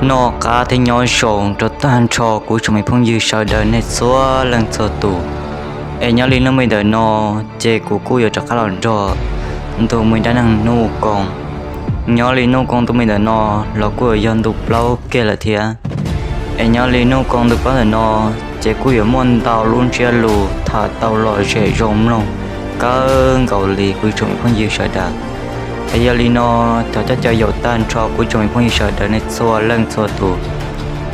Noj qab thiab nyob zoo rau tag nrho kuv tsoom me phooj ywg sawv daws nej txhua leej txhua tus. Es nyob li hnub me ntawm no ces kuv kuj yuav rov qab los nrog ntu me dab neeg Nuj Koos. Nyob li Nuj Koos ntu me ntawm no los kuj yuav yog ntu plaub kiag lawm thiab. Es nyob li Nuj Koos ntu plaub ntawm no ces kuj yuav muaj ntau lub ntsiab lus tham tau lom zem zoo mloog kawg nkaus li kuv tsoom me phooj ywg sawv daws. Es yog li no, thov coj caw yaum tag nrho kuv tsoom me phooj ywg sawv daws nej txhua leej txhua tus.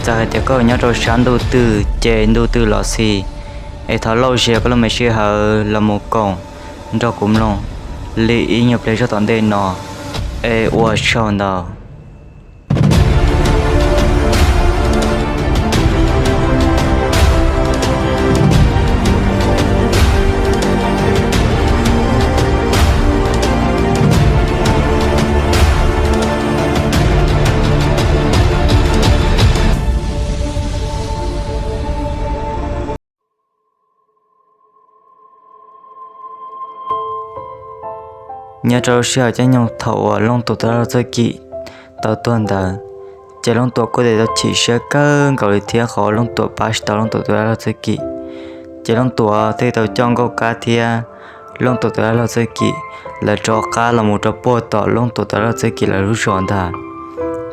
Txawm hais tias koj nyob rau sab ntuj twg ces ntuj twg los xij, es thov lauj zias koj lub me sij hawm los mus koom nrog kuv mloog li ib nyuag pliag zog tom ntej no. Es ua tsaug ntau. Nyob rau lub sij hawm caij nyoog thaum uas Looj Tuam tus dab laug Txawj Kim tau tuag ntawd, ces Looj Tuam kuj tau chim siab kawg nkaus li thiab qhov Looj Tuam pab tsis tau Looj Tuam tus dab laug Txawj Kim. Ces Looj Tuam thiaj tau coj Nkauj Kab thiab Looj Tuam tus dab laug Txawj Kim lawv rov qab los mus rau puag tom Looj Tuam tus dab laug Txawj Kim lawv lub zos ntag.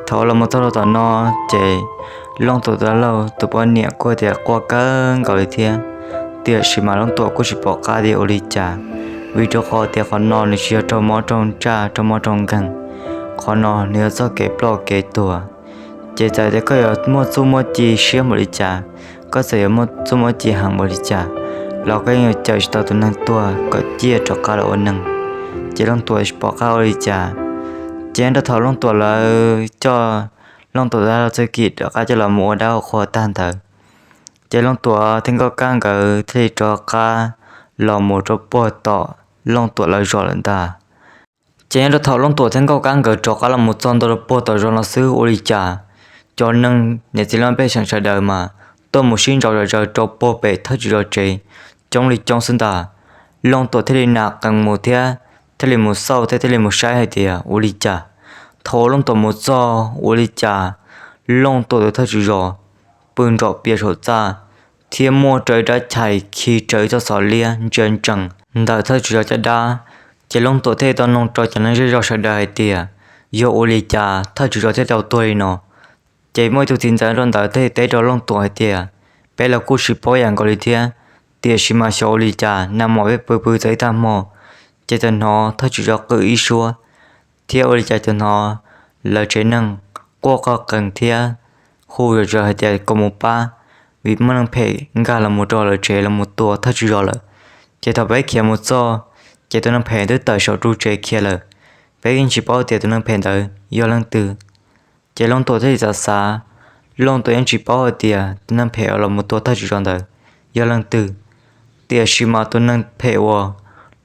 Thaum los mus txog rau tom no, ces Looj Tuam tus dab laug tus poj niam kuj tias quaj kawg nkaus li thiab, tiam sis mas Looj Tuam kuj tsis pom qab tias ua li cas, vim rau qhov tias qhov no nws tsis yog raug mob raug ntsaj raug mob raug nkeeg, qhov no nws yog txoj kev ploj kev tuag. Ces txawm tias koj yuav muaj txuj muaj ci siab npaum li cas, koj txawm yuav muaj txuj muaj ci heev npaum li cas, los koj yeej yuav cawm tsis tau tus neeg tuag kom ciaj rov qab los ua neeg. Ces Looj Tuam tsis pom qab ua li cas. Ces nyob rau thaum Looj Tuam lawv coj Looj Tuam tus dab laug Txawj Kim rov qab coj los mus ua dab ua qhua tag ntawd, ces Looj Tuam thiab Nkauj Kab nkawd thiaj li rov qab los mus rau puag tom Looj Tuam lawv zos lawm ntag. Ces nyob rau thaum Looj Tuam thiab Nkauj Kab nkawd rov qab los mus txog ntua rau puag tom zos no xwb, ua li cas cov neeg niam txiv laj mej pej xeem sawv daws mas tuaj mus sib ntaus zom zaws rau puag pem thawj tswv zos tsev coob li coob xwb ntag. Looj Tuam thiaj li nam qees mus thiab thiaj li mus xauj thiab thiaj li mus saib hais tias ua li cas. Thaum Looj Tuam mus txog ua li cas Looj Tuam tus thawj tswv zos pw nrom pias saum txaj, thiab muaj rau ib rab chais khi rau ib txoj xov liab ntsia ntsees ntawm thawj tswv zos caj dab. Ces Looj Tuam thiaj li tau noog rau cov neeg zej zog sawv daws hais tias yog ua li cas thawj tswv zos thiaj tau tuag li no. Ces muaj ib tug txiv ntxawm rau ntawd thiaj li teb rau Looj Tuam hais tias peb los kuj tsis paub yam nkaus li thiab, tiam sis mas xyov ua li cas nag hmo peb pw pw txog ib tag hmo, ces txawm hnov thawj tswv zos qw ib suab, thiab ua li cas txawm hnov lawv tsev neeg quaj qw qees thiab hu zom zaws hais tias kom mus pab, vim muaj neeg phem nkag los mus rau lawv tsev los mus tua thawj tswv zos lawm. Ces thaum peb khiav mus txog, ces tus neeg phem twb tawm saum ru tsev khiav lawm. Peb yeej tsis paub tias tus neeg phem ntawd yog leej twg. Ces Looj Tuam thiaj li xav xav, Looj Tuam yeej tsis paub hais tias tus neeg phem uas los mus tua thawj tswv zos ntawd yog leej twg. Tiam sis mas tus neeg phem uas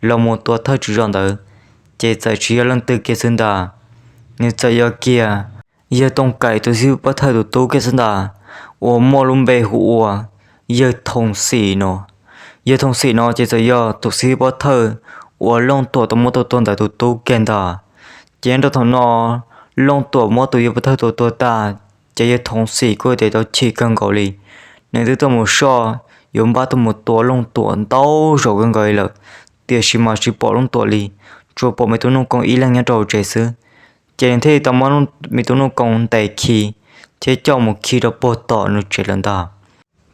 los mus tua thawj tswv zos ntawd, ces txawm tsis yog leej twg kiag xwb ntag. Nws txawm yog kiag yawg Tooj Kaim tus xib hwb pov thawj tus tub kiag xwb ntag, uas muaj lub npe hu ua yawg Thoom Xim no. Yawg Thoom Xim no ces txawm yog tus xib hwb pov thawj uas Looj Tuam tau muab tua tuag ntawd tus tub kiag ntag. Ces nyob rau thaum no Looj Tuam muab tus yawg pov thawj tua tuag tag, ces yawg Thoom Xim kuj tias tau chim kawg nkaus li. Nws twb tuaj mus soj yuav npaj tuaj mus tua Looj Tuam ntau zaus kawg nkaus li lawm, tiam sis mas tsis pom Looj Tuam li, tsuas pom me tub Nuj Koos ib leeg nyob rau hauv tsev xwb. Ces nws thiaj li tau muab me tub Nuj Koos ntes khi thiab coj mus khi rau puag tom nws tsev lawm ntag.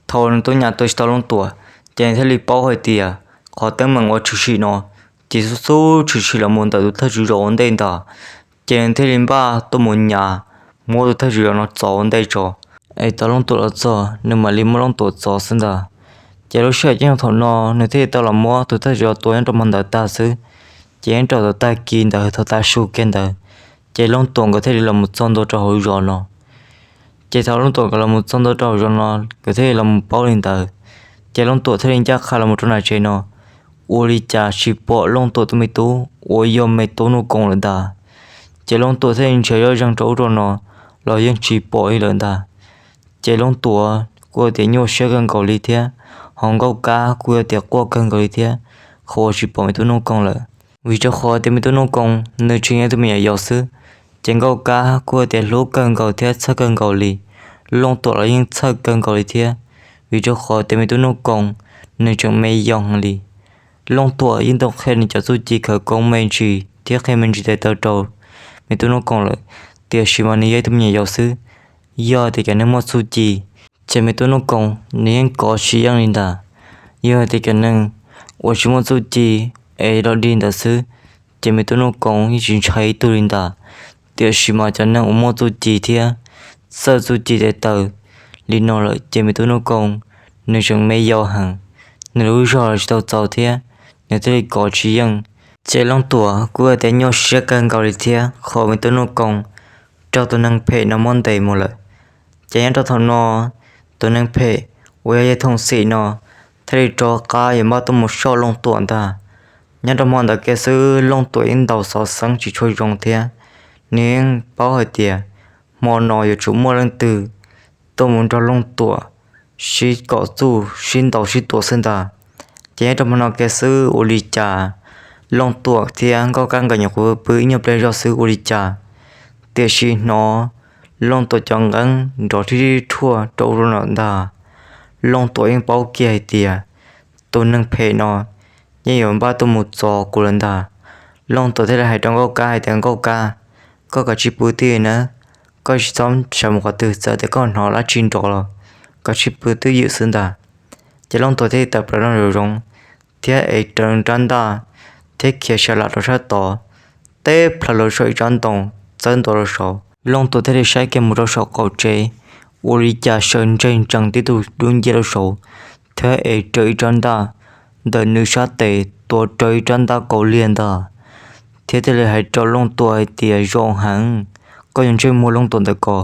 Thaum nws tub nyam tua tsis tau Looj Tuam, ces nws thiaj li paub hais tias qhov teeb meem uas tshwm sim no, ces xub xub tshwm sim los mus ntawm tus thawj tswv zos ua ntej ntag. Ces nws thiaj li npaj tuaj mus nyas muab tus thawj tswv zos no txov ua ntej tso, es tau Looj Tuam los txog nws mam li muab Looj Tuam txov xwb ntag. Ces lub sij hawm caij nyoog thaum no nws thiaj li tau los muab tus thawj tswv zos tua nyob rau hmo ntawd tag xwb. Ces nyob rau thaum tag kis ntawd thaum tav su kiag ntawd, ces Looj Tuam nkawd thiaj li los mus txog ntua rau hauv zos no. Ces thaum Looj Tuam nkawd los mus txog ntua rau hauv zos no, nkawd thiaj li los mus paub li ntawd. Ces Looj Tuam thiaj li ncaj qha los mus rau nram tsev no, ua li cas tsis pom Looj Tuam tus me tub uas yog me tub Nuj Koos lawm ntag. Ces Looj Tuam thiaj li nrhiav zoj zeeg rau ub rau no los yeej tsis pom li lawm ntag. Ces Looj Tuam kuj tias nyuaj siab kawg nkaus li thiab, ho Nkauj Kab kuj yog tias quaj kawg nkaus li thiab, qhov uas tsis pom me tub Nuj Koos lawm. Vim rau qhov tias me tub Nuj Koos nws tseem yog tus me nyuam yaus xwb, Ces Nkauj Kab kuj tias hlub kawg nkaus thiab txhawj kawg nkaus li. Looj Tuam los yeej txhawj kawg nkaus li thiab, vim rau qhov tias me tub Nuj Koos nws tseem me yau heev li. Looj Tuam yeej tau qhia nws cov txuj ci khawv koob me ntsis thiab qhia me ntsis tes taw rau me tub Nuj Koos lawm, tiam sis mas nws yog ib tug me nyuam yaus xwb. Yog tias cov neeg muaj txuj ci, ces me tub Nuj Koos nws yeej kov tsis yeej li ntag. Yog tias cov neeg uas tsis muaj txuj ci es los dig ntawd xwb, ces me tub Nuj Koos yeej tsis ntshai ib tug li ntag. Tiam sis mas cov neeg uas muaj txuj ci thiab txawj txuj ci tes taw li no lawm ces me tub Nuj Koos nws tseem me yau heev, nws lub zog los tsis tau txaus thiab, nws thiaj li kov tsis yeej. Ces Looj Tuam kuj tias nyuaj siab kawg nkaus li thiab qhov me tub Nuj Koos raug tus neeg phem no muab ntes mus lawm. Ces nyob rau thaum no, tus neeg phem uas yog yawg Thoom Xim no thiaj li rov qab yuav npaj tuaj mus soj Looj Tuam ntag. Nyob rau hmo ntawd kiag xwb Looj Tuam yeej ntaus xov xeeb tsis tshua zoo thiab, nws yeej paub hais tias hmo no yuav tsum muaj leej twg tuaj mus nrog Looj Tuam sib kom txuj sib ntaus sib tua xwb ntag. Ces nyob rau hmo no kiag xwb ua li cas Looj Tuam thiab Nkauj Kab nkawd nyuam qhuav pw ib nyuag pliag zog xwb ua li cas, tiam sis hnov Looj Tuam cov nqeeb nrov rhib rhib rhuaj rau ub rau no ntag. Looj Tuam yeej paub kiag hais tias tus neeg phem no yeej yuav npaj tuaj mus txov kuv lawm ntag. Looj Tuam thiaj li hais rau Nkauj Kab hais tias, Nkauj Kab, koj kav tsij pw twj ywm nawb, koj tsis txhob sawv mus qhov twg, txawm tias koj hnov dab tsi nrov los kav tsij pw twj ywm xwb ntag. Ces Looj Tuam thiaj li tawm plaws nraum zoov thiab ev raws rab ntaj thiab khiav sa lam rau sab tod, teb plhaws los saum ib tsob ntoo txawb ntua rau saud. Looj Tuam thiaj li saib kiag mus rau saum qaum tsev, ua li cas sawv ntseg ntsees tib tug dub nciab rau saud thiab ev raws ib rab ntaj ntawm nws sab tes tuav rawv ib rab ntaj kaus liag ntag, thiab thiaj li hais rau Looj Tuam hais tias, Zoo heev, koj yog ntsej muag Looj Tuam ntawm ko,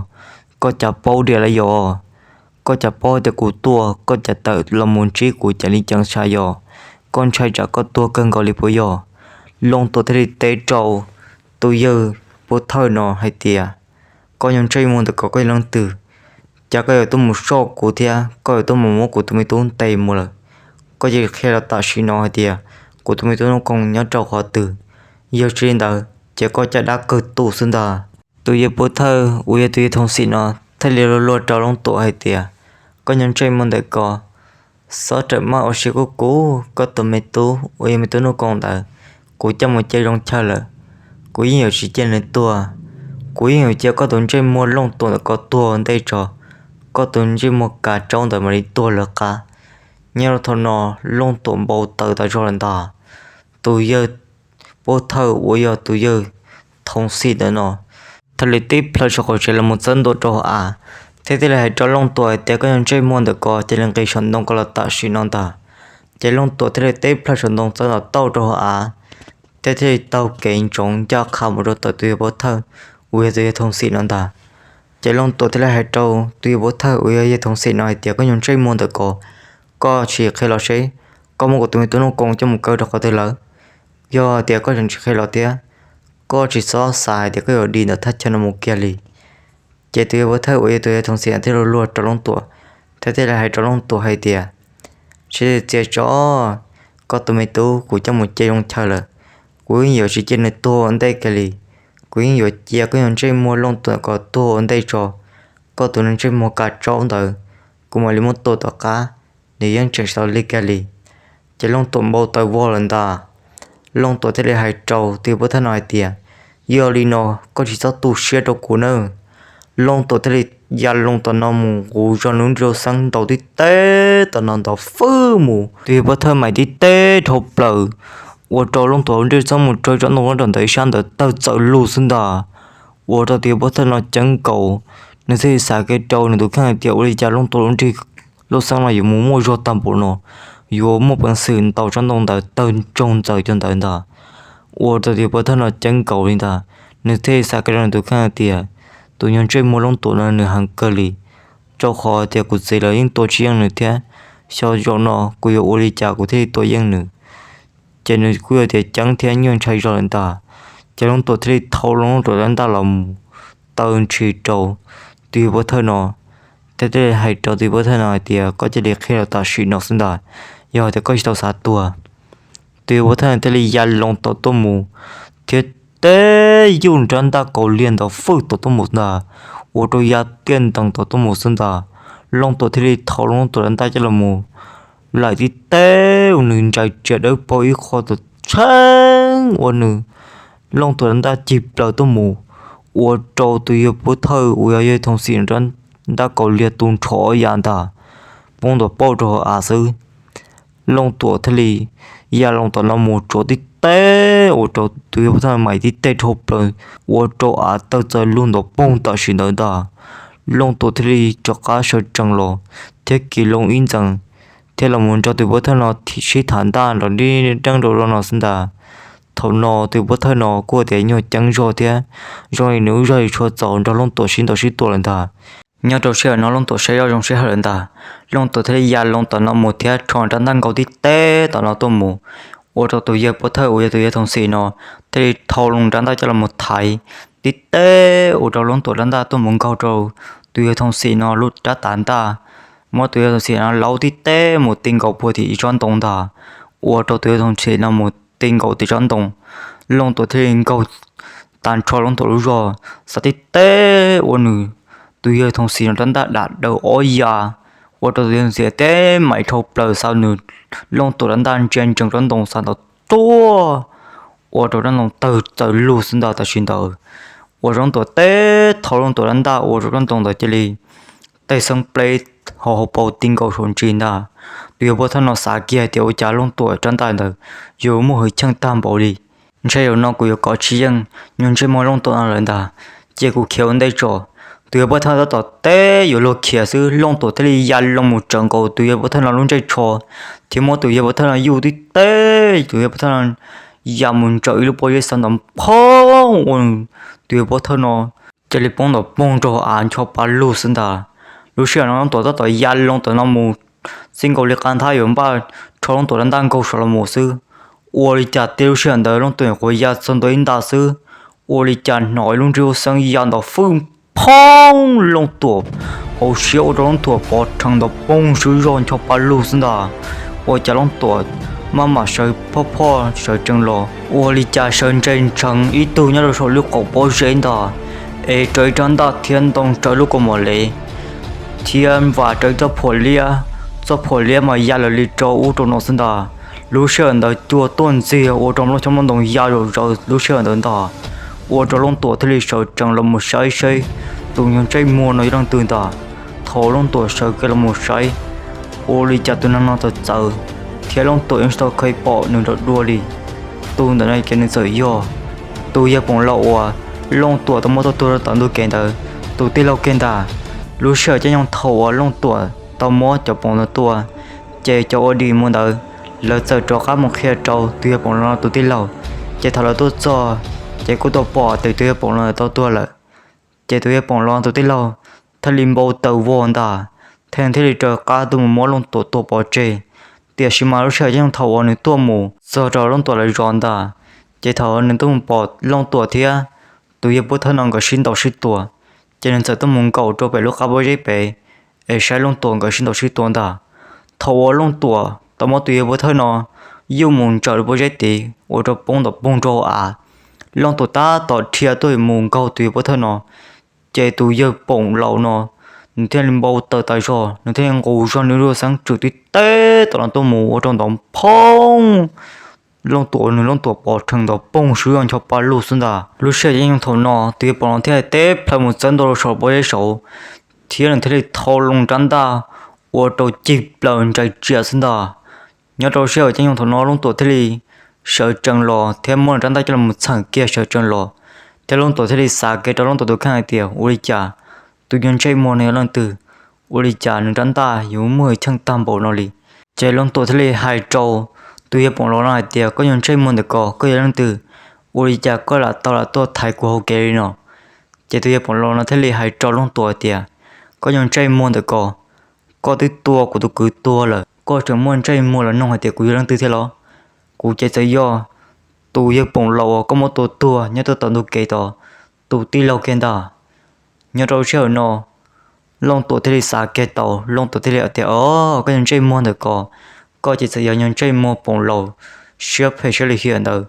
koj cas paub diam lawm yog? Koj cas paub tias kuv tuaj, koj cas tawm los mus ntsib kuv cas li ceev tshav yog? Koj ntshai tsam koj tuag kawg nkaus li puas yog? Looj Tuam thiaj li teb rau tus yawg pov thawj no hais tias, Koj yog ntsej muag ntawm ko koj yog leej twg? Cas koj yuav tuaj mus soj kuv thiab koj yuav tuaj mus muab kuv tus me tub ntes mus lawm? Koj cia li qhia los tam sim no hais tias kuv tus me tub Nuj Koos nyob rau qhov twg, yog tsis li ntawd ces koj caj dab kawg tu xwb ntag. Tus yawg pov thawj uas yog tus yawg Thoom Xim no thiaj li luag luag rau Looj Tuam hais tias, Koj yog ntsej muag ntawm ko, txhob rawm maj ua siab kub kub, koj tus me tub uas yog me tub Nuj Koos ntawd, kuv coj mus cia zoo chaw lawm, kuv yeej yuav tsis cia nws tuag. Kuv yeej yuav cia koj tus ntsej muag Looj Tuam ntawm ko tuag ua ntej tso, koj tus ntsej muag kav tsaub ntawd mam li tuag lawv qab. Nyob rau thaum no Looj Tuam npau taws tas zog lawm ntag. Tus yawg pov thawj uas yog tus yawg Thoom Xim ntawm no thiaj li teb plhaw saum qaum tsev los mus txawb ntua rau hauv av, thiab thiaj li hais rau Looj Tuam hais tias, Koj yog ntsej muag ntawm ko, cia li nqis saum ntoo ko los tam sim no ntag. Ces Looj Tuam thiaj li teb plhaw saum ntoo txawb los tauj rau hauv av, thiab thiaj li taug kev ntsoov ncaj qha mus rau tom tus yawg pov thawj uas yog tus yawg Thoom Xim no ntag. Ces Looj Tuam thiaj li hais rau tus yawg pov thawj uas yog yawg Thoom Xim no hais tias, Koj yog ntsej muag ntawm ko, koj sim qhia los seb koj muab kuv tus me tub Nuj Koos coj mus kaw rau qhov twg lawm. Yog tias koj tseem tsis qhia los thiab, koj tsis txhob xav hais tias koj yuav dim ntawm thaj chaw no mus kiag li. Ces tus yawg pov thawj uas yog tus yawg Thoom Xim thiaj luag luag rau Looj Tuam, thiab thiaj li hais rau Looj Tuam hais tias, Sib txias tso, koj tus me tub kuv coj mus cia zoo chaw lawm, kuv yeej yuav tsis cia nws tuag ua ntej kiag li. Kuv yeej yuav cia koj yog ntsej muag Looj Tuam ko tuag ua ntej tso, koj tus ntsej muag kav tsaub ntawd kuv mam li muab tua tom qab, nws yeej tseem tsis tau lig kiag li. Ces Looj Tuam npau taws vog lawm ntag. Looj Tuam thiaj li hais rau tus yawg pov thawj no hais tias, Yog li no koj tsis txhob tu siab rau kuv nawb. Looj Tuam thiaj li ya loo tom no mus nqus zog nws lub nrig lauj xeeb ntaus tib teg tom no ntaus fwb mus, tus yawg pov thawj mam tib teg dhau plaws, ua rau Looj Tuam lub nrig lauj xeeb mus raug tsob ntoo nyob rau ntawm ib sab ntawd tawg txawm lug xwb ntag. Ua rau tus yawg pov thawj no ceeb nkaus, nws thiaj li xav kiag rau nws tus kheej hais tias, Ua li cas Looj Tuam lub nrig lauj xeeb no yuav mus muaj zog tag npaum no, yuav muaj peev xwm ntaus tsob ntoo ntawd tawg ntsoog ntxaws cov ntawd ntag. Ua rau tus yawg pov thawj no ceeb nkaus li ntag, nws thiaj li xav kiag rau nws tus kheej hais tias, Tus yawg ntsej muag Looj Tuam no nws heev kawg li, rau qhov tias kuv txiv lawv yeej tua tsis yeej nws thiab, xyov zaum no kuv yuav ua li cas kuv thiaj li tua yeej nws. Ces nws kuj yog tias ceeb thiab nyuaj ntshai zog lawm ntag. Ces Looj Tuam thiaj li thau loo Looj Tuam rab ntaj los mus taw ntshis rau tus yawg pov thawj no, thiab thiaj li hais rau tus yawg pov thawj no hais tias, Koj cia li qhia los tam sim no xwb ntag, yog tias koj tsis tau xav tuag. Tus yawg pov thawj no thiaj li ya loo tom tuaj mus, thiab teb yuj rab ntaj kaus liag ntawd fwj tom tuaj mus ntag, ua rau ya tiaj ntees tom tuaj mus xwb ntag. Looj Tuam thiaj li thau Looj Tuam rab ntaj coj los mus laim tib teb ua nws ntsais tsias dawb paug ib qho tshee ua nws Looj Tuam rab ntaj cig plaws tuaj mus, ua rau tus yawg pov thawj uas yog yawg Thoom Xim rab ntaj kaus liag tu nrho ob yav ntag, poob ntaus pauj rau hauv av xwb. Looj Tuam thiaj li ya loo tom no mus tsuav tib teb ua rau tus yawg pov thawj maim tib teg dhau plaws, ua rau av tawg txawv lug ntaus poog tam sim ntawd ntag. Looj Tuam thiaj li rov qab sawv tsees los thiab kiv loo ib ntxees, thiab los mus nrog tus pov thawj no sib tham ntaj nrov nrib nreeb rau no xwb ntag. Thaum no tus pov thawj no kuj tias nyuag ceeb zog thiab zoo li nws lub zog tsis tshua txaus nrog Looj Tuam sib ntaus sib tua lawm ntag. Nyob rau sij hawm no Looj Tuam saib zoj zoo sij hawm lawm ntag, Looj Tuam thiaj li ya loo tom no mus thiab rho rab ntaj nkaus tib teb tom no tuaj mus, ua rau tus yawg pov thawj uas yog tus yawg Thoom Xim no thiaj li thau loo rab ntaj coj los mus thaiv tib teb ua rau Looj Tuam rab ntaj tuaj mus nkaug rau tus yawg Thoom Xim no lub rab tav ntaj, muab tus yawg Thoom Xim no laub tib teb mus ti nkaus puag tim ib tsob ntoo ntag, ua rau tus yawg Thoom Xim no mus ti nkaus tim tsob ntoo. Looj Tuam thiaj li nkaug tag nrho Looj Tuam lub zog, xav tib teb ua nws tus yawg Thoom Xim no rab ntaj dam daws ob ya, ua rau tus yawg Thoom Xim teb maim dhau plaws xav nws Looj Tuam rab ntaj ntsia ntsees tsob ntoo xav ntaus tuaj, ua rau tsob ntoo tawg txawv lug xwb ntag tam sim ntawd. Ua rau Looj Tuam teb thau Looj Tuam rab ntaj ua rau tsob ntoo ntawd cia li tej xeeb pleb hauv hauv paus ti nkaus saum ntsis ntag. Tus yawg pov thawj no xav kiag hais tias ua cas Looj Tuam rab ntaj ntawd yuav muaj hwj chim tag npaum li, ntshe zaum no kuv yuav kov tsis yeej nyuag ntsej muag Looj Tuam no lawm ntag, cia kuv khiav ua ntej tso. Tus yawg pov thawj tab tom teb yuav luag khiav xwb Looj Tuam thiaj li ya loo mus tsawv nkaus tus yawg pov thawj no lub ntsej tsho, thiab muab tus yawg pov thawj no yuj tib teb, tus yawg pov thawj no ya mus ntsaws ib lub pob zeb xav ntaus phoob ua tus yawg pov thawj no cia li poob ntaus poog rau av ncho pa lug xwb ntag. Lub sij hawm no Looj Tuam tab tom ya loo tom no mus txij nkaus li qab nthab yuav npaj rho Looj Tuam rab ntaj nkaug saum los mus xwb, ua li cas tiag lub sij hawm ntawd Looj Tuam nyuam qhuav ya txog ntua ib nta xwb, ua li cas hnov ib lub nrig huab xeeb ya ntaus fwj phoob Looj Tuam hauv siab ua rau Looj Tuam pov rhees ntaus poog swb zog ncho pa lug xwb ntag. Ua cas Looj Tuam maj mam sawv phoj phoj sawv tsees los, ua li cas sawv ntsees ntsees ib tug nyob rau saum lub qaum pob zeb ntag, es raws ib rab ntaj thiab ntoo raws lub kaus mom lev thiab vam raws ib txoj phuam liab, txoj phuam liab mas ya lawv li rau ub rau no xwb ntag. Lub sij hawm ntawd cua tuaj ntxiag ua rau nplooj xyoob nplooj ntoo ya zom zaws lub sij hawm ntawd ntag, ua rau Looj Tuam thiaj li sawv tsees los mus saib saib tus nyuag ntsej muag no yog leej twg ntag. Thaum Looj Tuam sawv kiag los mus saib, ua li cas tus neeg no txawm txawv, thiab Looj Tuam yeej tsis tau kheev pom nws nrov dua li. Tus ntawm no ces nws txawm yog tus yawg Poom Laus uas Looj Tuam tau muab tua tuag rau tom ntug kev ntawd tus tij laug kiag ntag. Lub sij hawm caij nyoog thaum uas Looj Tuam tau muab cov Poom no tua, ces cov ua dim mus ntawd, lawv txawm rov qab mus qhia rau tus yawg Poom Laus no tus tij laug. Ces thaum lawv tuaj txog, ces kuj tau pom tias tus yawg Poom Laus ntawd tau tuag lawm. Ces tus yawg Poom Laus tus tij laug thiaj li npau taws vog ntag, thiaj thiaj li raws qab tuaj mus muab Looj Tuam tua pov tseg. Tiam sis mas lub sij hawm caij nyoog thaum uas nws tuaj mus txog rau Looj Tuam lawv zos ntag, ces thaum nws tuaj mus pom Looj Tuam thiab tus yawg pov thawj no nkawd sib ntaus sib tua, ces nws txawm tuaj mus nkaum rau pem lub qab pob zeb pem es saib Looj Tuam nkawd sib ntaus sib tua ntag. Thaum uas Looj Tuam tau muab tus yawg pov thawj no yuj mus ntsaws lub pob zeb tid ua rau poob ntaus poog rau hauv av, Looj Tuam tab tom dhia tuaj mus nkaug tus yawg pov thawj no, ces tus yawg Poom Laus no nws thiaj li npau taws tas zog, nws thiaj li nqus zog nws lub xeeb tswm tib teb tom no tuaj mus ua rau ntaus phoob Looj Tuam, nws Looj Tuam pov rhees ntaus poog swb zog ncho pa lug xwb ntag. Lub sij hawm caij nyoog thaum no tus yawg Poom Laus thiaj li teb plhaw mus txawb ntua rau saum pob zeb saud, thiab nws thiaj li thau loo rab ntaj ua rau cig plaws ntsais tsiaj xwb ntag. Nyob rau sij hawm caij nyoog thaum no Looj Tuam thiaj li sawv tsees los thiab muab nws rab ntaj coj los txheem kiag sawv tsees los, thiab Looj Tuam thiaj li xav kiag rau Looj Tuam tus kheej hais tias ua li cas tus nyuag ntsej muag no yog leej twg, ua li cas nws rab ntaj yuav muaj hwj chim tag npaum no li. Ces Looj Tuam thiaj li hais rau tus yawg Poom Laus no hais tias koj nyuag ntsej muag ntawm ko koj yog leej twg, ua li cas koj lam tau lam tuaj thaiv kuv hauv kev li no. Ces tus yawg Poom Laus no thiaj li hais rau Looj Tuam hais tias koj nyuag ntsej muag ntawm ko, koj twb tua kuv tus kwv tuag lawm, koj tseem muaj ntsej muag los nug hais tias kuv yog leej twg thiab los? Kuv ces txawm yog tus yawg Poom Laus uas koj muab tua tuag nyob rau tom ntug kev tod tus tij laug kiag ntag. Nyob rau sij hawm no Looj Tuam thiaj li xav kiag tau, Looj Tuam thiaj li hais tias o, koj nyuag ntsej muag ntawm ko, koj ces txawm yog nyuag ntsej muag Poom Laus siab phem siab lim hiam ntawd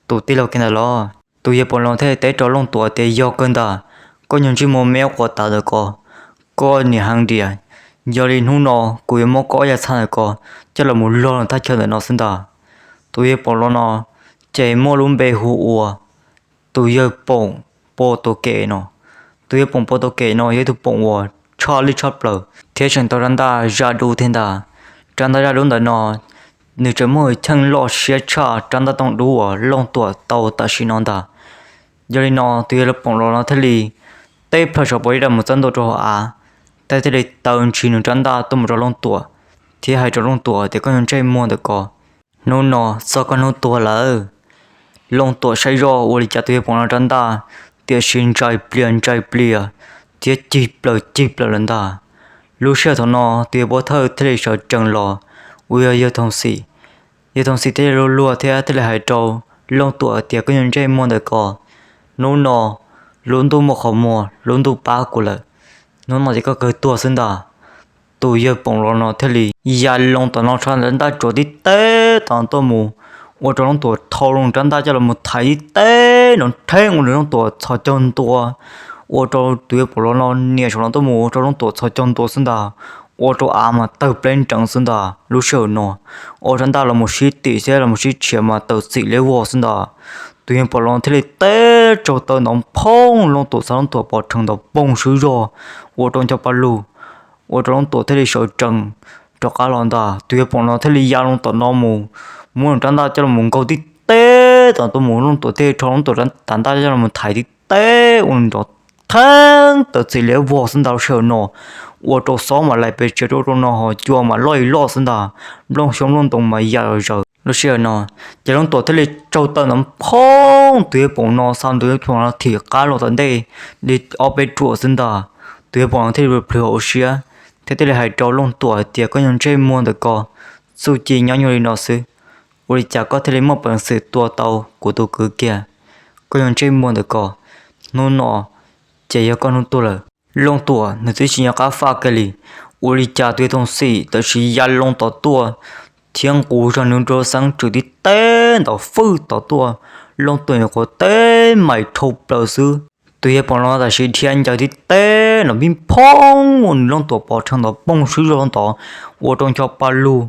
tus tij laug kiag ntawd los? Tus yawg Poom Loos thiaj li teb rau Looj Tuam tias, Yog kawg ntag, koj nyuag ntsej muag me quav tav ntawm ko, koj niam heev diam. Yog li hnub no kuv yuav muab koj ob yav txha ntawm ko coj los mus log rau thaj chaw ntawm no xwb ntag. Tus yawg Poom Loos no ces muaj lub npe hu ua tus yawg Poom Pov Tuam Kem no. Tus yawg Poom Pov Tuam Kem no yog ib tug poom uas tshaj lij tshaj plaws thiab tseem tau rab ntaj zaj dub thiab ntag. Rab ntaj zaj dub ntawm no nws tseem muaj hwj chim loj siab tshaj rab ntaj tooj dub uas Looj Tuam tau tam sim no ntag. Yog li no tus yawg Poom Loos no thiaj li teb plaws saum pob zeb mus txawb ntua rau hauv av, thiaj li taw ntshis nws rab ntaj tuaj mus rau Looj Tuam, thiab hais rau Looj Tuam tias, Koj nyuag ntsej muag ntawm ko, hnub no txog koj hnub tuag lawm. Looj Tuam saib zoj ua li cas tus yawg Poom Loos no rab ntaj tiam sis ntsais plias ntsais plias thiab cig plaws cig plaws lawm ntag. Lub sij hawm thaum no tus yawg pov thawj thiaj li sawv tsees los, uas yog yawg Thoom Xim. Yawg Thoom Xim thiaj li luag luag thiab thiaj li hais rau Looj Tuam tias, Koj nyuag ntsej muag ntawm ko, hnub no lub ntuj muaj qhov muag, lub ntuj pab kuv lawm, hnub no ces koj kawg tuag xwb ntag. Tus yawg Poom Loos no thiaj li ya Looj Tuam no rab ntaj tsuas tib teb tom no tuaj mus, ua rau Looj Tuam thau loo rab ntaj coj los mus thaiv tib teb no rheeb ua rau Looj Tuam txhos caug ntua, ua rau tus yawg Poom Loos no nias saum no tuaj mus ua rau Looj Tuam txhos caug ntua xwb ntag, ua rau av mas tawg pleb nreev xwb ntag. Lub sij hawm no ua rab ntaj los mus sib tim thiab los mus sib tshiav mas tawm txim liab vog xwb ntag. Tus yawg Poom Loos thiaj li teb tsaug taw ntov phoob Looj Tuam xwb, Looj Tuam pov rhees ntov poog swb zog, ua rau ncho pa lug, ua rau Looj Tuam thiaj li sawv tsees rov qab los ntag. Tus yawg Poom Loos thiaj li ya Looj Tuam no mus, muab nws rab ntaj coj los mus nkaug tib teb tom no tuaj mus, Looj Tuam thiaj li rho Looj Tuam rab ntaj coj los mus thaiv tib teb ua nws nrov theeb tawm txim liab vog xwb ntag. Lub sij hawm no ua rau xob mas laim pes tsis rau rau no ho cua mas loj li loj xwb ntag, nplooj xyoob nplooj ntoo mas ya zom zaws. Lub sij hawm no ces Looj Tuam thiaj li tsaug taw ntov phoob tus yawg Poom no, xa tus yawg Poom no thim qab los tom ntej li ob peb ruam xwb ntag. Tus yawg Poom no thiaj li plhws hauv siab thiab thiaj li hais rau Looj Tuam hais tias, Koj nyuag ntsej muag ntawm ko, txuj ci nyob nyuag li no xwb, ua li cas koj thiaj li muaj peev xwm tua tau kuv tus kwv kiag? Koj nyuag ntsej muag ntawm ko, hnub no ces yog koj hnub tuag lawm. Looj Tuam nws twb tsis nco qab faj kiag li, ua li cas tus yawg Thoom Xim tam sim ya loo tom tuaj thiab nqus zog nws rau xeeb tswm tib teb ntov fwj tom tuaj. Looj Tuam nyuam qhuav teb mais dhau plaws xwb, tus yawg Poom Loos tam sim dhia ncaws tib teb no pib phoob ua nws Looj Tuam pov rhees ntov poog swb zog ntov, ua rau ncho pa lug.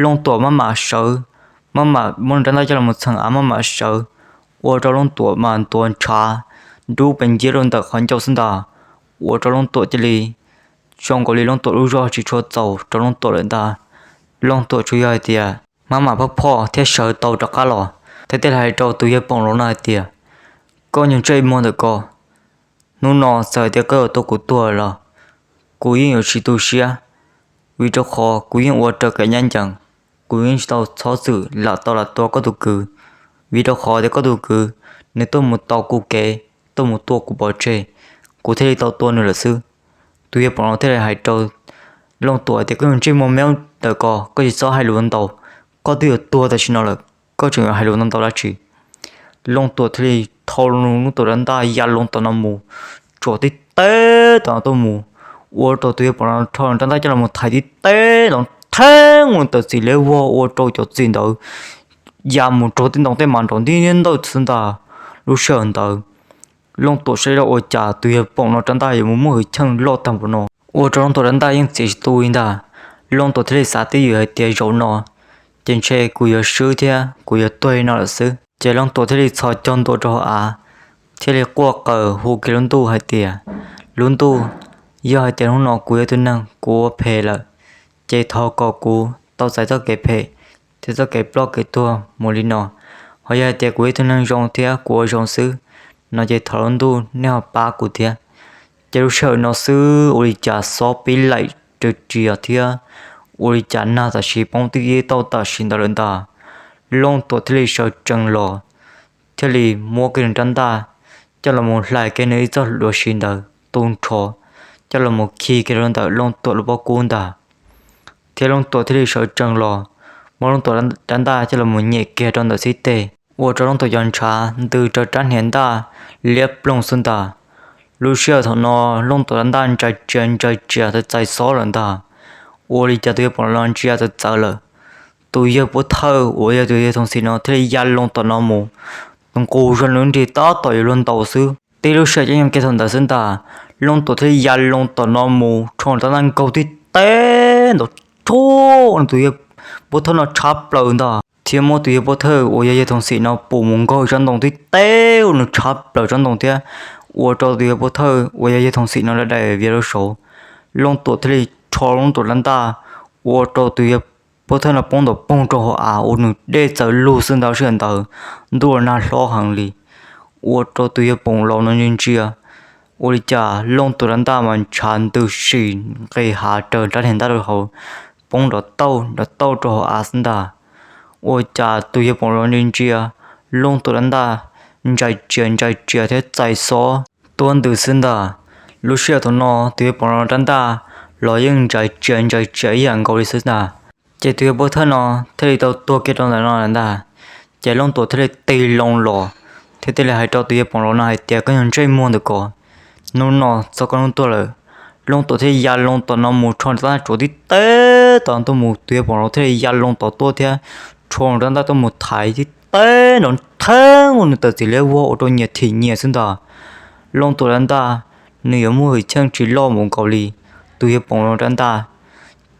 Looj Tuam maj mam sawv, maj mam muab nws rab ntaj coj los txheem av maj mam sawv, ua rau Looj Tuam mas ntuav ntshav nrub pes nciab rau ntawm qhov ncauj xwb ntag, ua rau Looj Tuam cia li zoo nkaus li Looj Tuam lub zog tsis tshua txaus rau Looj Tuam lawm ntag. Looj Tuam tsuas yog hais tias maj mam phoj phoj thiab sawv tau rov qab los, thiab thiaj li hais rau tus yawg Poom Loos no hais tias, Koj nyuag ntsej muag ntawm ko, hnub no txawm hais tias koj yuav tua kuv tuag los kuv yeej yuav tsis tu siab, vim rau qhov kuv yeej ua raws kev ncaj ncees, kuv yeej tsis tau txhob txwm lam tau lam tua koj tus kwv, vim rau qhov tias koj tus kwv nws tuaj mus tau kuv kev, tuaj mus tua kuv pov tseg, kuv thiaj li tau tua nws lawm xwb. Tus yawg Poom Loos thiaj li hais rau Looj Tuam tias, Koj nyuag ntsej muag me ntawm ko, koj tsis txhob hais lus ntau, koj twb yuav tuag tam sim no lawm, koj tseem yuav hais lus ntau ntau dab tsi? Looj Tuam thiaj li thau Looj Tuam rab ntaj ya loo tom no mus, tsuam tib teb tom no tuaj mus, ua rau tus yawg Poom Loos rho rab ntaj coj los thaiv tib teb los theeb ua tawm txim liab vog ua rau cov txim ntawd ya mus raug tej ntoo tej mas nrov ntiab ntawj xwb ntag. Lub sij hawm ntawd Looj Tuam saib zoj ua cas tus yawg Poom no rab ntaj yuav mus muaj hwj chim loj tag npaum no, ua rau Looj Tuam rab ntaj yeej txiav tsis tu li ntag. Looj Tuam thiaj li xav twj ywm hais tias, Zaum no ces ntshe kuv yuav swb thiab kuv yuav tuag li no lawm xwb. Ces Looj Tuam thiaj li txhos caug ntua rau hauv av, thiaj li quaj qw hu kiag lub ntuj hais tias, Lub ntuj, yog hais tias hnub no kuv yog tus neeg kuv ua phem lawm, ces thov kom kuv tau txais txoj kev phem thiab txoj kev ploj kev tuag mus li no. Ho yog hais tias kuv yog tus neeg zoo thiab kuv ua zoo xwb no ces thov lub ntuj nej ho pab kuv thiab. Ces lub sij hawm no xwb ua li cas xob pib laim ris rias thiab ua li cas nag tam sim poob tib tauj tam sim ntawd lawm ntag. Looj Tuam thiaj li sawv tsees los, thiaj li muab kiag nws rab ntaj coj los mus hlais kiag nws ib txoj hlua siv ntawd tu nrho, coj los mus khi kiag rau ntawm Looj Tuam lub pob kub ntag. Thiab Looj Tuam thiaj li sawv tsees los, muab Looj Tuam rab ntaj coj los mus nyem kiag rau ntawm xib teg, ua rau Looj Tuam cov ntshav ntws raws rab hniav ntaj liab ploog xwb ntag. Lub sij hawm thaum no Looj Tuam rab ntaj ntsais tsias ntsais tsias txais txais xob lawm ntag. Ua li cas tus yawg Poom Loos no ntsia txawv txawv lawm. Tus yawg pov thawj uas yog tus yawg Thoom Xim no thiaj li ya loo tom no mus, nqus zog nws nrig tab tom yuav luag ntaus xwb. Tib lub sij hawm cov nyoog kiag thaum ntawd xwb ntag, Looj Tuam thiaj li ya loo tom no mus rho rab ntaj nkaug tib teg ntaus rho nws tus yawg pov thawj no tshab plaws ntag, thiab muab tus yawg pov thawj uas yog yawg Thoom Xim no pum mus nkaug tsob ntoo tib teg ua nws tshab plaws tsob ntoo thiab, ua rau tus yawg pov thawj uas yog yawg Thoom Xim no da dais viav rau saud. Looj Tuam thiaj li rho Looj Tuam rab ntaj, ua rau tus yawg pov thawj no poob ntaus poog rau hauv av ua nws dej txawv lug xwb ntag. Lub sij hawm ntawd ntuj los nag hlob heev li, ua rau tus yawg Poom Laus no ntsia ntsia, ua li cas Looj Tuam rab ntaj mas ntshav ntws si nqis hav raws nrab niag ntaj rau hauv, poob nrov tauj nrov tauj rau hauv av xwb ntag. Ua cas tus yawg Poom Laus ntsia ntsia, Looj Tuam rab ntaj ntsais tsias ntsais tsias thiab txais xob tuab ntws xwb ntag. Lub sij hawm thaum no tus yawg Poom Laus rab ntaj los yeej ntsais tsias ntsais tsias ib yam nkaus li xwb ntag. Ces tus yawg pov thawj no thiaj li tau tuag kiag rau ntawm no lawm ntag. Ces Looj Tuam thiaj li tig loo los thiab thiaj li hais rau tus yawg Poom Laus no hais tias, Koj yog ntsej muag ntawm ko, hnub no txog koj hnub tuag lawm. Looj Tuam thiaj ya loo tom no mus rho rab ntaj tsuav tib teg tom tuaj mus, tus yawg Poom Laus thiaj li ya loo tom tuaj thiab rho rab ntaj tuaj mus thaiv tib teg nrov nrheeb ua nws tawm txim liab vog ua rau nyias thim nyias xwb ntag. Looj Tuam rab ntaj nws yuav muaj hwj chim tsis loj mus nkaus li tus yawg Poom Laus rab ntaj.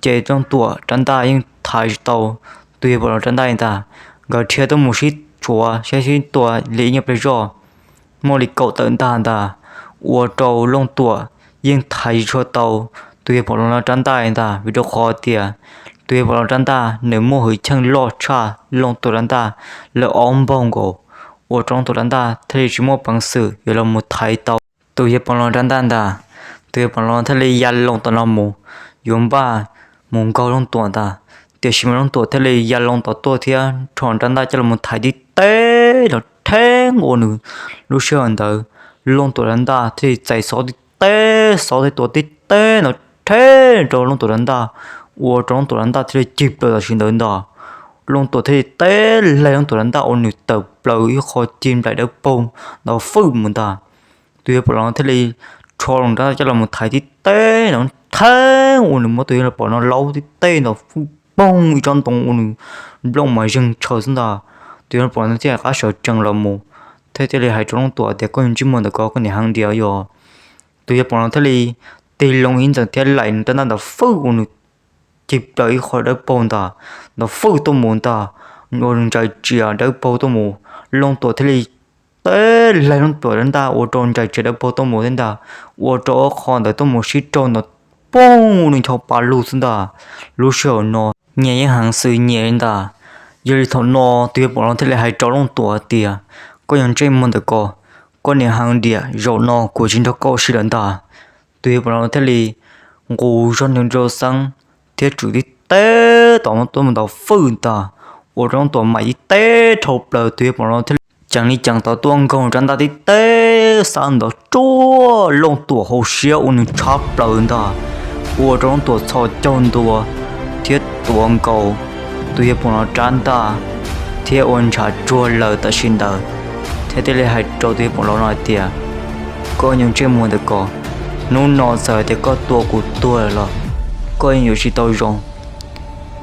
Ces Looj Tuam rab ntaj yeej thaiv tsis tau tus yawg Poom Laus rab ntaj li ntag. Nkawd dhia tuaj mus sib tshuav sib sib tua li ib nyuag pliag zoj, muaj li kaum tawm ntag ntag, ua rau Looj Tuam yeej thaiv tsis tshua tau tus yawg Poom Laus no rab ntaj li ntag, vim rau qhov tias tus yawg Poom Laus rab ntaj nws muaj hwj chim loj tshaj Looj Tuam rab ntaj lawm ob npaug nkaus, ua rau Looj Tuam rab ntaj thiaj li tsis muaj peev xwm yuav los mus thaiv tau tus yawg Poom Laus rab ntaj ntag. Tus yawg Poom Laus thiaj li ya loo tom no mus, yuav npaj mus nkaug Looj Tuam ntag. Tiam sis mas Looj Tuam thiaj li ya loo tom tuaj thiab rho rab ntaj coj los thaiv tib teg nrov nrheeb ua nws. Lub sij hawm ntawd Looj Tuam rab ntaj thiaj li txais xob tib teg, xob thiaj tua tib teg nrov nrheeb rau Looj Tuam rab ntaj, ua rau Looj Tuam rab ntaj thiaj li cig plaws tam sim ntawd ntag. Looj Tuam thiaj li teb laig Looj Tuam rab ntaj ua nws tawm plaws ib qho cig nplaim dawb paug ntawd fwj mus ntag. Tus yawg Poom Laus thiaj li rho rab ntaj coj los thaiv tib teg nrov nrheeb ua nws muab tus yawg Poom Laus no laub tib teg ntawd fwj poog ib tsob ntoo ua nws nplooj mas zeeg tshaws xwb ntag. Tus yawg Poom Laus no thiaj li qab sawv tsees los mus thiab thiaj li hais rau Looj Tuam tias, Koj yog ntsej muag ntawm ko, koj niam heev diam yog? Tus yawg Poom Laus no thiaj li tig loo ib ntxees thiab laim nws rab ntaj ntawd fwj ua nws cig plaws ib qho dawb paug ntag, ntawd fwj tuaj mus ntag, ua nws ntsais tsias dawb paug tuaj mus. Looj Tuam thiaj li teb laig Looj Tuam rab ntaj ua rau ntsais tsias dawb paug tuaj mus thiab ntag, ua rau ob qho ntawd tuaj mus sib raug ntawd poog ua nws ncho pa lug xwb ntag. Lub sij hawm no nyias yeej heev xwm nyias li ntag. Yog li thaum no tus yawg Poom Laus thiaj li hais rau Looj Tuam tias, Koj yog ntsej muag ntawm ko, koj niam heev diam, zaum no kuv tsis nrog koj ua si lawm ntag. Tus yawg Poom Laus thiaj li nqus zog nws rau xeeb thiab tswm tib teb tom tuaj mus ntawd fwj ntag, ua rau Looj Tuam mam tib teb dhau plaws. Tus yawg Poom Laus thiaj li ceev li ceev tod tuaj nkaug rab ntaj tib teb xab ntawd ruaj Looj Tuam hauv siab ua nws tshab plaws ntag, ua rau Looj Tuam txhos caug ntua thiab tuav nkaus tus yawg Poom Laus rab ntaj thiab ua ntshav tsuag lawm tam sim ntawd, thiab thiaj li hais rau tus yawg Poom Laus no hais tias, Koj yog ntsej muag ntawm ko, hnub no txawm hais tias koj tua kuv tuag lawm los koj yeej yuav tsis tau zoo.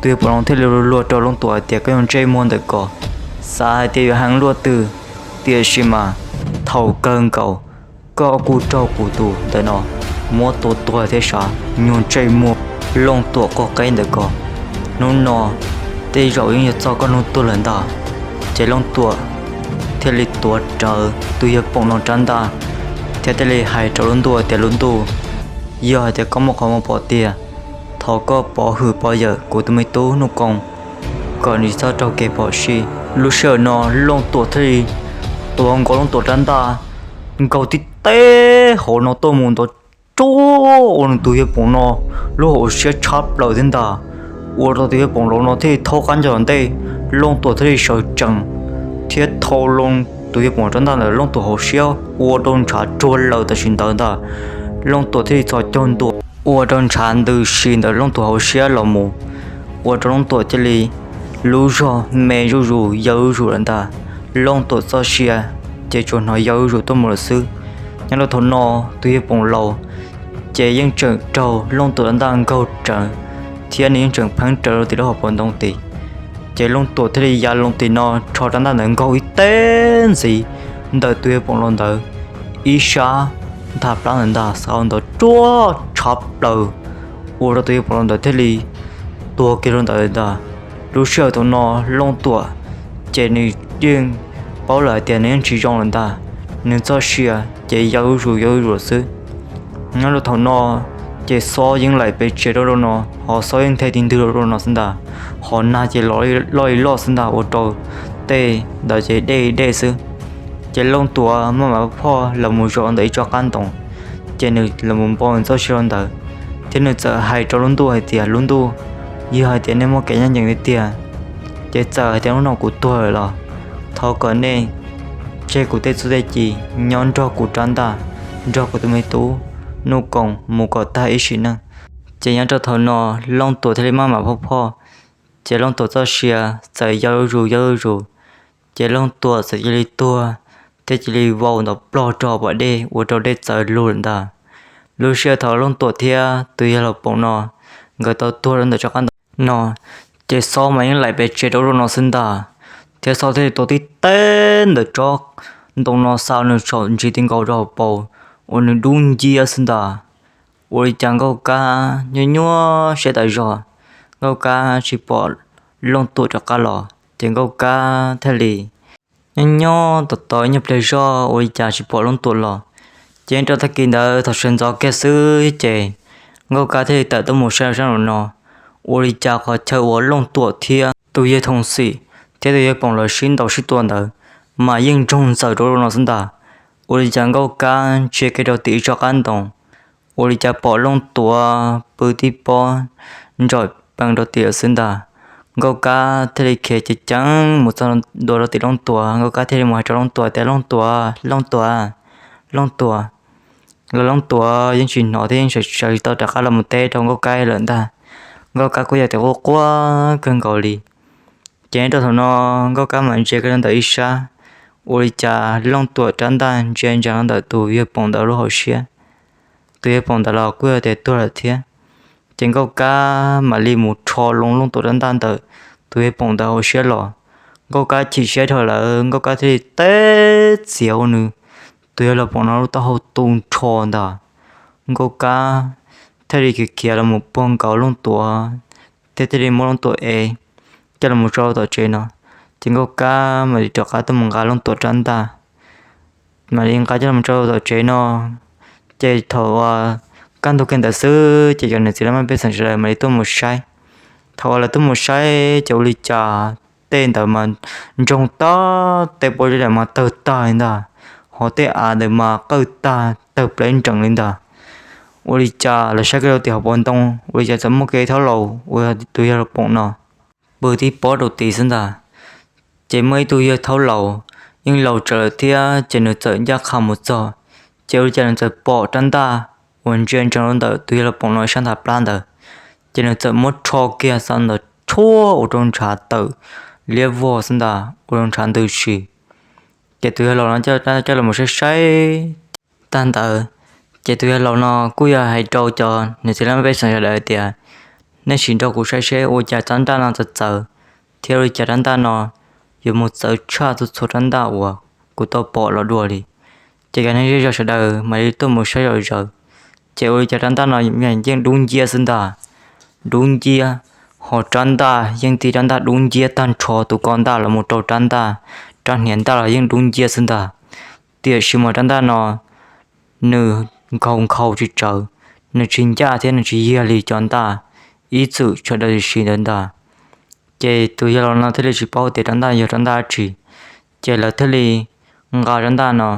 Tus yawg Poom Laus thiaj li luag rau Looj Tuam hais tias, Koj yog ntsej muag ntawm ko, xav hais tias yuav heev luaj twg, tiam sis mas thaum kawg nkaus koj kuj raug kuv tus ntawm no muab tua tuag thiab sav, nyuag ntsej muag Looj Tuam quaj qeb ntawm ko. Hnub no tej zaum yeej yog txog koj hnub tuag lawm ntag. Ces Looj Tuam thiaj li tuav rawv tus yawg Poom Laus rab ntaj thiab thiaj li hais rau lub ntuj tias, Lub ntuj, yog hais tias koj muaj qhov muag pom tiag, thov koj pov hwm pov yawm kuv tus me tub Nuj Koo kom nws tsis txhob raug kev phom sij. Lub sij hawm no Looj Tuam thiaj li tuav nkaus Looj Tuam rab ntaj nkaug tib teb hauv no tuaj mus ntawd ruaj ua nws tus yawg Poom no lub hauv siab tshab plaws thiab ntag, ua rau tus yawg Poom Laus no thiaj li thaub qab ncaug tom ntej. Looj Tuam thiaj li sawv tsees thiab thau loo tus yawg Poom Laus rab ntaj ntawm Looj Tuam hauv siab ua rau ntshav tsuag lawm tam sim ntawd ntag. Looj Tuam thiaj li txhos caug ntua ua rau ntshav ntws si ntawm Looj Tuam hauv siab los mus, ua rau Looj Tuam cia li lub zog me zuj zus yau zuj zus lawm ntag. Looj Tuam txoj sia ces tsuas hnov yau zuj zus tuaj mus lawm xwb. Nyob rau thaum no tus yawg Poom Laus ces yeej tseem raug Looj Tuam rab ntaj nkaug rawv thiab nws yeej tseem pheeb rawv rau tim lub hauv paus ntoo tid. Ces Looj Tuam thiaj li ya loo tim no rho rab ntaj ntawd nkaug ib teg ntxiv ntawm tus yawg Poom Laus ntawd ib sab nthaj plab ntawd ntag, xav ntawd ruaj tshav plaws, ua rau tus yawg Poom Laus ntawd thiaj li tuag kiag rau ntawd ntag. Lub sij hawm thaum no Looj Tuam ces nws yeej paub lawm hais tias nws yeej tsis zoo lawm ntag, nws txoj sia ces yau zuj zus yau zuj zus xwb. Nyob rau thaum no ces xob yeej laim pes tsev rau rau no, hos xob yeej nthe tig ntwg rau rau no xwb ntag, hos nag ces loj li loj xwb ntag, ua rau tej ntawd ces dej dej xwb. Ces Looj Tuam maj mam phoj los mus zaum ntawm ib tsob qab ntoo, ces nws los mus npau txoj sia rau ntawd, thiab nws txawm hais rau lub ntuj hais tias, Lub ntuj, yog hais tias nej muaj kev ncaj ncees tiag tiag, ces txawm hais tias hnub no kuv tuag lawm los thov kom nej tseg kuv tej txuj tej ci nyob nrog kuv rab ntaj, nrog kuv tus me tub Nuj Koom mus kom tag ib sim neej. Ces nyob rau thaum no Looj Tuam thiaj li maj mam phoj phoj, ces Looj Tuam txoj sia txawm yau zuj zus yau zuj zus, ces Looj Tuam txawm cia li tuag thiab cia li vau ntawm plog rau pom dej ua rau dej txawv lug lawm ntag. Lub sij hawm thaum Looj Tuam thiab tus yawg laus Poom no nkawd tau tuag rau ntawm tsob qab ntoo no, ces xob mas yeej laim pes tsev rau rau no xwb ntag, thiab xob thiaj li tuaj tib teg ntawm tsob ntoo no xa nws saum ntsis ti nkaus rau hauv paus uas nws dub nciab xwb ntag. Ua li cas Nkauj Kab nyuaj nyuaj siab tas zog, Nkauj Kab tsis pom Looj Tuam rov qab los, ces Nkauj Kab thiaj li nyob nyob tos tos ib nyuag pliag zog ua li cas tsis pom Looj Tuam los. Ces rau tag kis ntawd thaum sawv ntxov kiag xwb ces Nkauj Kab thiaj li tawm tuaj mus saib sab nraum no, ua li cas qhov chaw uas Looj Tuam thiab tus yawg Thoom Xim thiab tus yawg Poom lawv sib ntaus sib tua ntawd mas yeej ntsoog ntxaws rau rau no xwb ntag. Ua li cas Nkauj Kab ntsia kiag rau tim ib tsob qab ntoo, ua li cas pom Looj Tuam pw tib pob ntsom pees rau tim lawm xwb ntag. Nkauj Kab thiaj li khiav ceev ceev mus txog ntua rau tim Looj Tuam, Nkauj Kab thiaj li mus hais rau Looj Tuam tias, Looj Tuam, Looj Tuam, Looj Tuam. Los Looj Tuam yeej tsis hnov thiab yeej sawv tsis tau rov qab los mus teb rau Nkauj Kab lawm ntag. Nkauj Kab kuj yog tias quaj quaj kawg nkaus li. Ces rau thaum no Nkauj Kab mam ntsia kiag rau ntawm ib sab, ua li cas Looj Tuam rab ntaj ntsia ntsees rau ntawm tus yawg Poom ntawd lub hauv siab. Tus yawg Poom ntawd los kuj yog tias tuag lawm thiab. Ces Nkauj Kab mam li mus rho loo Looj Tuam rab ntaj ntawm tus yawg Poom ntawd hauv siab los. Nkauj Kab chim siab dhau lawm, Nkauj Kab thiaj li teb txiav ua nws tus yawg laus Poom no lub taub hau tu nrho ntag. Nkauj Kab thiaj li khiav khiav los mus puag nkaus Looj Tuam, thiab thiaj li muab Looj Tuam ev coj los mus tso tom tsev no. Ces Nkauj Kab mam li rov qab tuaj mus nqa Looj Tuam rab ntaj, mam li nqa coj los mus tso tom tsev no. Ces thaum uas kaj ntug kiag ntawd xwb ces cov niam txiv laj mej pej xeem sawv daws mam li tuaj mus saib. Thaum uas lawv tuaj mus saib ces ua li cas tej ntawd mas ntsoog tag, tej pob zeb ntawd mas tawg tag li ntag, hos tej av ntawd mas qawj tag tawg pleb nrees li ntag. Ua li cas lawv saib kiag rau tim hauv paus ntoo, ua li cas txawm muaj kiag ib thaub laus uas tus yawg laus Poom no pw tib pob rau tid xwb ntag. Ces muaj ib tug yawg thaub laus yeej laus tsawv lawm thiab ces nws txawm ncaj qha mus txog, ces ua li cas nws txawm pom rab ntaj uas ntsia ntsoov rau ntawm tus yawg laus Poom no sab nthaj plab ntawd, ces nws txawm muab rho kiag xa ntawd rhuaj ua rau ntshav tawm liab vog xwb ntag, ua rau ntshav ntws si. Ces tus yawg laus no coj los saib saib tag ntawd, ces tus yawg laus no kuj yog hais rau cov niam txiv laj mej pej xeem sawv daws tias, nej sim nrog kuv saib seb ua cas rab ntaj no txawv txawv, thiab ua li cas rab ntaj no yuav mus txawv tshaj txhua txhua rab ntaj uas kuv tau pom los dua li. Ces cov neeg zej zog sawv daws mam li tuaj mus saib zom zaws, ces ua li cas rab ntaj no yeej dub nciab xwb ntag, dub nciab, ho rab ntaj yeej tib rab ntaj dub nciab tag nrho, tus ko ntaj los mus rau rab ntaj, rab hniav ntaj los yeej dub nciab xwb ntag. Tiam sis mas rab ntaj no nws nkhaus nkhaus tsis tsawv, nws tsis ncaj thiab nws tsis yag li cov ntaj ib txwm sawv daws sim ntawd ntag. Ces tus yawg laus no thiaj li tsis paub tias rab ntaj yog rab ntaj dab tsi, ces lawv thiaj li nqa rab ntaj no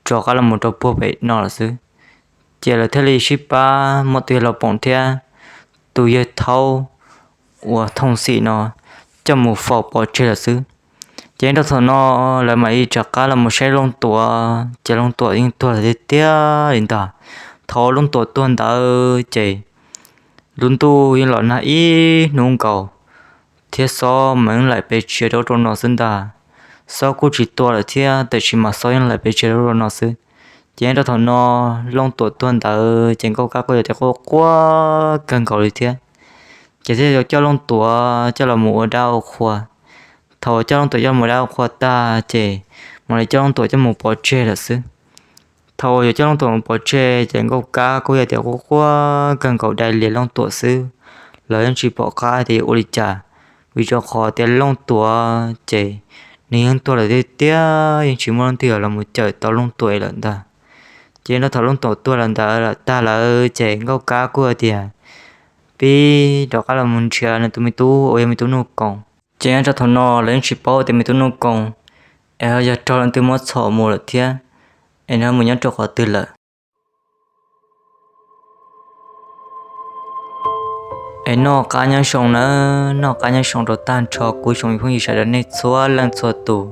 rov qab los mus rau puag pem no lawm xwb. Ces lawv thiaj li sib pab muab tus yawg laus Poom thiab tus yawg thaub uas Thooj Xim no coj mus faus pov tseg lawm xwb. Ces rau thaum no lawv mam li rov qab los mus saib Looj Tuam, ces Looj Tuam yeej tuag lawm tiag tiag li ntag. Thaum Looj Tuam tuag ntawd ces lub ntuj yeej los nag ib hnub nkaus, thiab xob mas yeej laim pes tshiav rau rau no xwb ntag. Xob kuj tsis tua lawm thiab, tiam sis mas xob yeej laim pes tshiav rau rau no xwb. Ces rau thaum no Looj Tuam tuag ntawd ces Nkauj Kab kuj yog tias quaj quaj kawg nkaus li thiab. Ces thiaj yuav coj Looj Tuam coj los mus ua dab ua qhua. Thaum uas coj Looj Tuam coj los mus ua dab ua qhua tag ces mam li coj Looj Tuam coj mus pov tseg lawm xwb. Thaum uas yuav coj Looj Tuam mus pov tseg ces Nkauj Kab kuj yog tias quaj quaj kawg nkaus dai lias Looj Tuam xwb. Lawv yeej tsis pom qab tias yuav ua li cas, vim rau qhov tias Looj Tuam ces nws yeej tuag lawm tiag tiag, yeej tsis muaj leej twg los mus cawm tau Looj Tuam lawm ntag. Ces nyob rau thaum Looj Tuam tuag lawm ntawd lawm tag lawm ces Nkauj Kab kuj tias pib rov qab los mus nrhiav nws tus me tub uas yog me tub Nuj Koos. Ces nyob rau thaum no lawv yeej tsis paub tias me tub Nuj Koos es ho yog raug leej twg muab txhom mus lawm thiab, es nws mus nyob rau qhov twg lawm. Es noj qab nyob zoo nawb, noj qab nyob zoo rau tag nrho kuv tsoom phooj ywg sawv daws nej txhua leej txhua tus.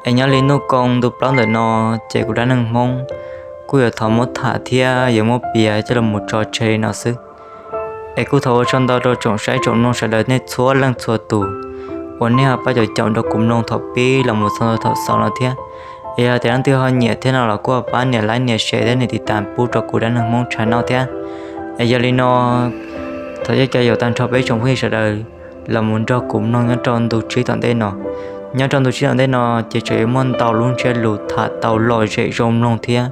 Es nyob li Nuj Koos ntu plaub ntawm no, ces kuv Dab Neeg Hmoob kuj yuav thov muab tham thiab yuav muab piav coj los mus tso tseg li no xwb. Es kuj thov ua tsaug ntau rau tsoom saib tsoom mloog sawv daws nej txhua leej txhua tus uas nej ho pab caum caum nrog kuv mloog thaum pib los mus txog thaum xaus no thiab. Es yog tias leej twg ho nyiam thiab no los kuj pab nias like nias share thiab nias tiv tas pub rau kuv Dab Neeg Hmoob channel thiab. Es yog li no, thov caw caw yaum tag nrho peb tsoom phooj ywg sawv daws los mus nrog kuv mloog nyob rau ntu tsib tom ntej no. Nyob rau ntu tsib tom ntej no ces tseem yuav muaj ntau lub ntsiab lus tham tau lom zem zoo mloog thiab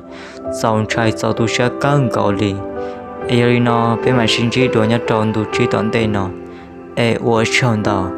txaus ntshai txaus tu siab kawg nkaus li. Es yog li no peb mam sib ntsib dua nyob rau ntu tsib tom ntej no. Es ua tsaug ntau.